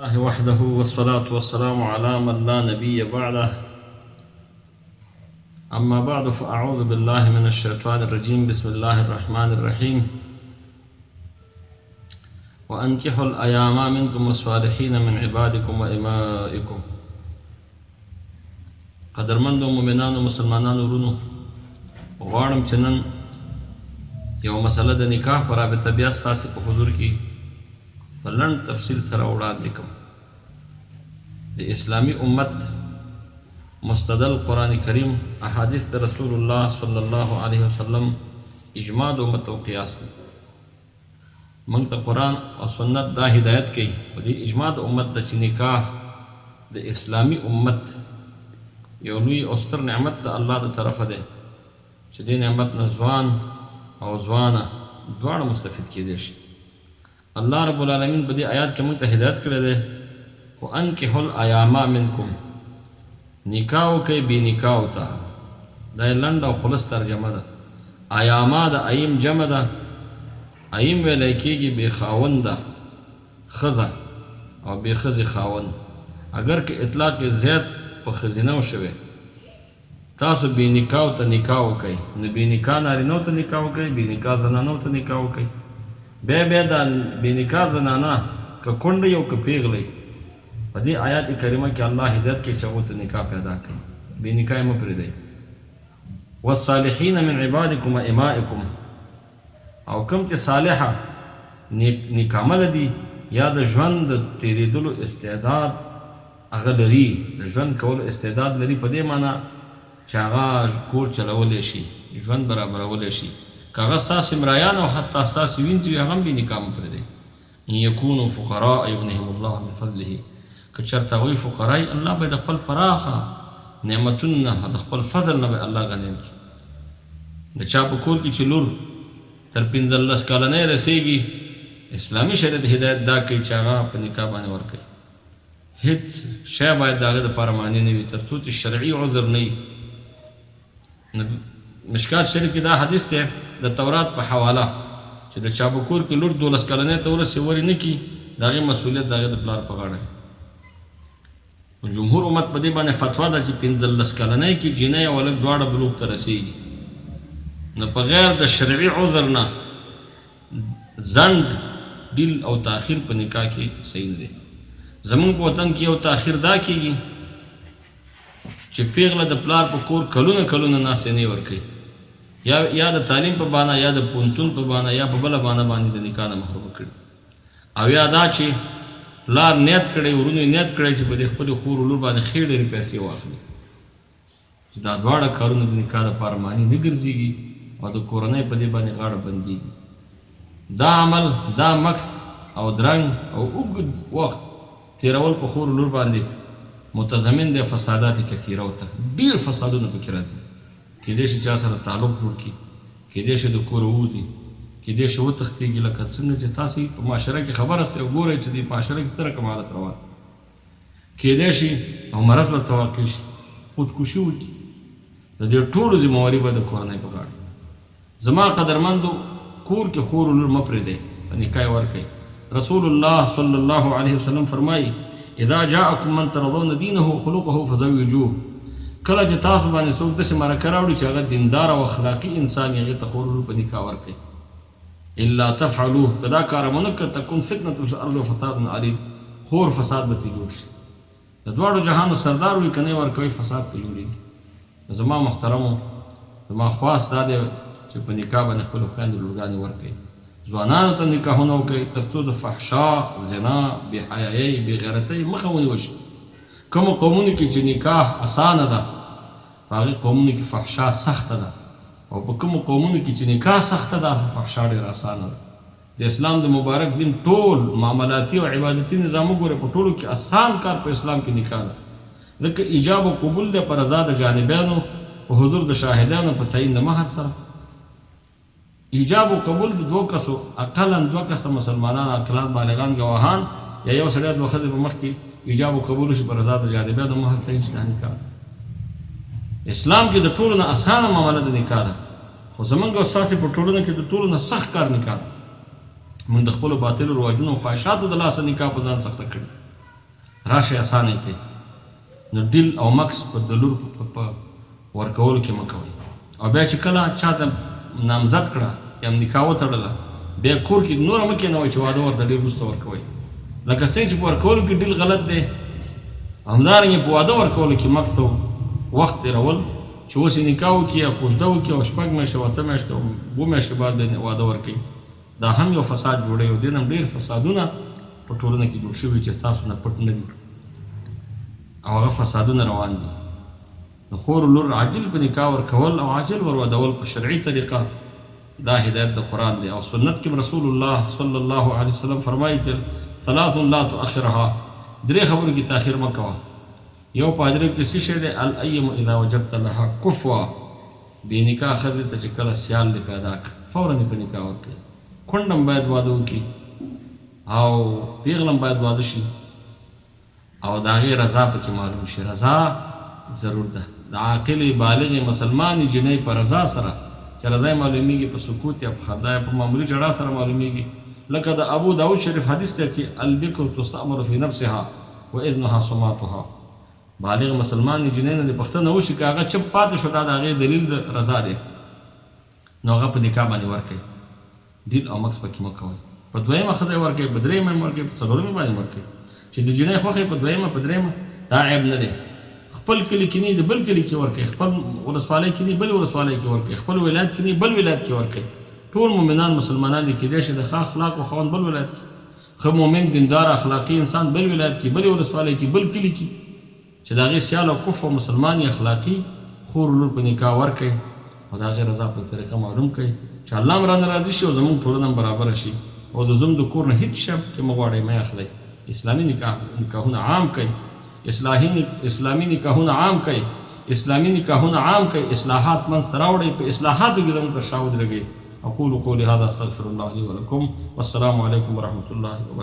الله وحده والصلاة والسلام على من لا نبي بعده أما بعد فأعوذ بالله من الشيطان الرجيم بسم الله الرحمن الرحيم وأنكحوا الأيام منكم والصالحين من عبادكم وإمائكم قدرمندو مؤمنانو مسلمانانو ورونو غواړم چې نن یو مسله د نکاح په رابطه بیا ستاسو په حضور کې په لنډ تفصیل سره وړاندې کوم. د اسلامي امت مستدل قرآن کریم، احادیث د رسول الله صلی الله علیه وسلم، اجماع د امت او قیاس دي. موږ ته قرآن او سنت دا هدایت کوي، په دې اجماع د امت ده چې نکاح د اسلامي امت یو لوی او ستر نعمت د الله د طرفه دی چې دې نعمت نه ځوان او ځوانه دواړه مستفید کیدی شي. الله رب العالمین په دې آیات کې موږ ته هدایت کړی دی، وانکحوا الایام منکم، نکاح وکړئ بې نکاحو ته. دا یې لنډه او خلص ترجمه ده. ایاما د ایم جمع ده، ایم ویلی کیږي بې خاونده ښځه او بې ښځې خاوند، اګر که اطلاق یې زیات په ښځینه و شوی. تاسو بې نکاحو ته نکاح وکړئ، نو بې نکاح نارینو ته نکاح وکړئ، بې نکاح زنانو ته نکاح وکړئ. بیا بیا دا بې نکاح زنانه که کونډه وي او که پېغله وي، په دې آیات کریمه کې الله هدایت کوي چې هغو ته نکاح پیدا کړئ، بې نکاح یې مه پرېږدئ. والصالحین من عبادکم وامائکم، او کوم چې صالحه، نیک، نیک عمله دي یا د ژوند د تېرېدلو استعداد هغه لري، د ژوند کولو استعداد لري په دې معنی چې هغه کور چلولی شي، ژوند برابرولی شي، که هغه ستاسې مرایان او حتی ستاسې وینځې وي هغه هم بې نکاح مه پرېږدئ. ان یکونو فقراء یغنهم الله من فضله، که چېرته هغوی فقراء وي الله به یې د خپل پراخه نعمتونو نه د خپل فضل نه به یې الله غنیان کړي. د چا په کور کې چې لور تر 15 کلنۍ رسېږي اسلامي شریعت هدایت دا کوي چې هغه په نکاح باندې ورکوي. هیڅ شی باید د هغې لپاره مانع نه وي تر څو چې شرعي عذر نه وي. نو مشکات شریف کې دا حدیث دی د تورات په حواله چې د چا په کور کې لور 12 کلنۍ ته ورسي ورې نه کړي، د هغې مسؤلیت د هغې د پلار په غاړه دی. نو جمهور امت په دې باندې فتوا ده چې 15 کلنۍ کې جینۍ او هلک دواړه بلوغ ته رسیږي، نو په غیر د شرعي عذر نه ځنډ، ډیل او تاخیر په نکاح کې صحیح نه دی. زمونږ په وطن کې یو تاخیر دا کیږي چې پیغله د پلار په کور کلونه کلونه ناستې نه ورکوي، یا د تعلیم په بانه یا د پوهنتون په بانه یا په بله بانه باندې د نکاح نه محرومه کړي، او یا دا چې پلار نیت کړی، ورونو یې نیت کړی چې په دې خپلې خور او لور باندې ښې ډېرې پیسې واخلي، چې دا دواړه کارونه د نکاح لپاره مانع نه ګرځېږي او د کورنۍ په دې باندې غاړه بندېږي. دا عمل، دا مکث او درنګ او اوږد وخت تېرول په خور او لور باندې متضمن دی فسادات کثیره ته، ډېر فسادونه پکې راځي. کېدای شي چا سره تعلق جوړ کړي، کېدای شي د کوره ووځي، کېدای شي وتښتېږي، لکه څنګه چې تاسې په معاشره کې خبر یاست او ګورئ چې دې معاشره کې څه رقم حالت روان دی. کېدای شي او مرض ورته واقع شي، خودکشي وکړي. د دې ټولو ذمه واري به د کورنۍ په غاړه وي. زما قدرمندو! کور کې خور او لور مه پرېږدئ، په نکاح یې ورکړئ. رسول الله صلی الله علیه وسلم فرمایي، اذا جاءکم من ترضون دینه وخلقه فزوجوه، کله چې تاسو باندې څوک داسې مرکه راوړي چې هغه دیندار او اخلاقي انسان وي، هغې ته خور او لور په نکاح ورکړئ. الا تفعلوه، که دا کار مو نه کړ، تکن فتنة فی الارض وفساد عریض، خور فساد به ترې جوړ شي. د دواړو جهانو سردار وي، که نه یې ورکوئ فساد ترې جوړېږي. نو زما محترمو! زما خواست دا دی چې په نکاح باندې خپلې خویندې لورګانې ورکړئ، ځوانانو ته نکاحونه وکړئ تر څو د فحشا، زنا، بې حیایۍ، بې غیرتۍ مخه ونیول شي. کومو قومونو کې چې نکاح اسانه ده، په هغې قومونو کې فحشا سخته ده او په کومو قومونو کې چې نکاح سخته ده هلته فحشا ډېره اسانه ده. د اسلام د مبارک دین ټول معاملاتي او عبادتي نظام وګورئ په ټولو کې اسان کار په اسلام کې نکاح ده ځکه ایجاب او قبول دی په رضا د جانبینو په حضور د شاهدانو په تعین د مهر سره. ایجاب او قبول د دوو کسو اقلا دوه کسه مسلمانان عاقلان بالغان ګواهان یا یو سړی او دوه ښځې په مخ کې ایجاب او قبول وشي په رضا د جانبینو مهر تعین شي دا نکاح ده. اسلام کې د ټولو نه اسانه معامله د نکاح ده خو زمونږ او ستاسې په ټولنه کې د ټولو نه سخت کار نکاح ده. مونږ د خپلو باطلو رواجونو او خواهشاتو د لاسه نکاح په ځان سخته کړې. راشئ اسانه یې کړئ. نو ډیل او مکس په د لور په ورکولو کې مه کوئ. او بیا چې کله چا ته نامزد کړه یا نکاح وتړله، بیا کور کې نوره مه کېنوئ چې واده ورته ډېر وروسته ورکوئ. لکه څنګه چې په ورکولو کې ډیل غلط دی، همدارنګه په واده ورکولو کې مکس او وخت تېرول چې اوس یې نکاح وکړي یا کوژده وکړي او شپږ میاشتې او اته میاشتې او اووه میاشتې بعد به یې واده ورکوي، دا هم یو فساد جوړوي او دې نه هم ډېر فسادونه په ټولنه کې جوړ شوي چې ستاسو نه پټ نه دي او هغه فسادونه روان دي. د خور لور عاجل په نکاح ورکول او عاجل ور ودول په شرعي طریقه دا هدایت د قرآن دی او سنت کې هم رسول الله صلی الله علیه وسلم فرمایي چې ثلاث لا تؤخرها، درې خبرو کې تاخیر مه کوه. یو په درې کې څه شی دی؟ الایم اذا وجدت لها کفوا، بې نکاح ښځې ته چې کله سیال دې پیدا کړ فوراً یې په نکاح ورکړئ. کونډه هم باید واده وکړي او پیغله هم باید واده شي او د هغې رضا پکې معلوم شي. رضا ضرور ده د عاقلې بالغې مسلمانې جینۍ په رضا سره، چې رضا یې معلومیږي په سکوت یا په خندا یا په معمولي ژړا سره معلومیږي، لکه د ابو داود شریف حدیث دی چې البکر تستأمر فی نفسها واذنها صماتها. بالغ مسلمانې جینۍ نه دې پوښتنه وشي که هغه چپ پاتې شوه دا د هغې دلیل د رضا دی نو هغه په نکاح باندې ورکړئ، ډیل او مکس پکې مه کوئ. په دویمه ښځه یې ورکړئ، په دریمه یې ورکړئ، په څلورمې باندې ورکړئ. چې د جینۍ خوښه یې په دویمه په دریمه دا عیب نه دی. خپل کلي کې نه د بل کلي کې ورکړئ، خپل ولسوالۍ کې نه بلې ولسوالۍ کې ورکړئ، خپل ولایت کې نه بل ولایت کې ورکړئ. ټول مؤمنان مسلمانان دي، کیدای شي د ښه اخلاقو خاوند بل ولایت کې، ښه مؤمن دیندار اخلاقي انسان بل ولایت کې، بلې ولسوالۍ کې، بل کلي کې چې د هغې سیال او کفو مسلمان یې اخلاقي خور لور په نکاح ورکړئ او د هغې رضا په طریقه معلوم کړئ چې الله هم رانه راضي شي او زموږ ټولنه هم برابره شي او د زوم د کور نه هیڅ شی پکې مه غواړئ مه یې اخلئ. اسلامي نکاح نکاحونه عام کړئ اصلاحي اسلامي نکاحونه عام کړئ اسلامي نکاحونه عام کړئ اصلاحات منځ ته راوړئ په اصلاحاتو کې زموږ تر شا ودرېږئ. اقول قولي هذا استغفر الله لي ولکم والسلام علیکم ورحمة الله وبرکاته.